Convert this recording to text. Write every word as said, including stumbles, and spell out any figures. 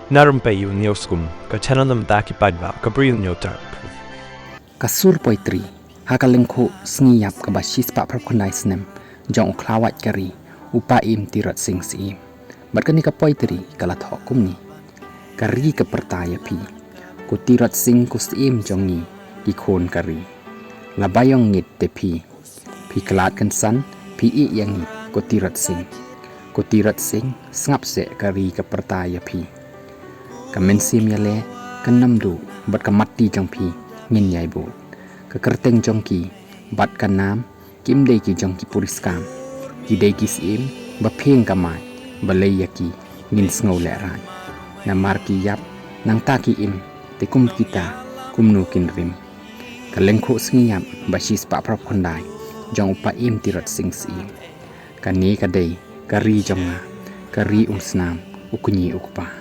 Na Rympei U Hynñiewskum, ka channel na bynta ki paidbah ka Bri U Hynñiewtrep. Ka sur poetri ha ka lyngkhuh sngi ïap kaba shispah phraphew khyndai snem jong u khlawait ka ri, u Paiem Tirot Sing Syiem. Bad kane ka poetri ka la thoh kumne: Ka ri ka pyrta ïa phi, ko Tirot Sing ko syiem jong ngi, ki khun ka ri. La baïong ngit te phi, phi khlad kynsan, phi ïeh ïa ngi, ko Tirot Sing. Ko Tirot Sing, sngap seh, ka ri ka pyrta ïa phi. Ka mynsiem ïaleh kan ym duh, bad ka matti jong phi ngin ïai bud. Ka kyrteng jong ki bad ka nam kim dei ki jong ki puriskam. Ki dei ki syiem ba phieng kamai, balei ïa ki ngin sngew lehraiñ? Namar ki ïap nangta ki im, te kum kita kumno kin rim? Ka lyngkhuh sngi ïap ba shispah phraphew khyndai jong u Paiem Tirot Sing Syiem. Kane ka dei ka ri jong nga, ka ri Umsnam, u kñi u kpa.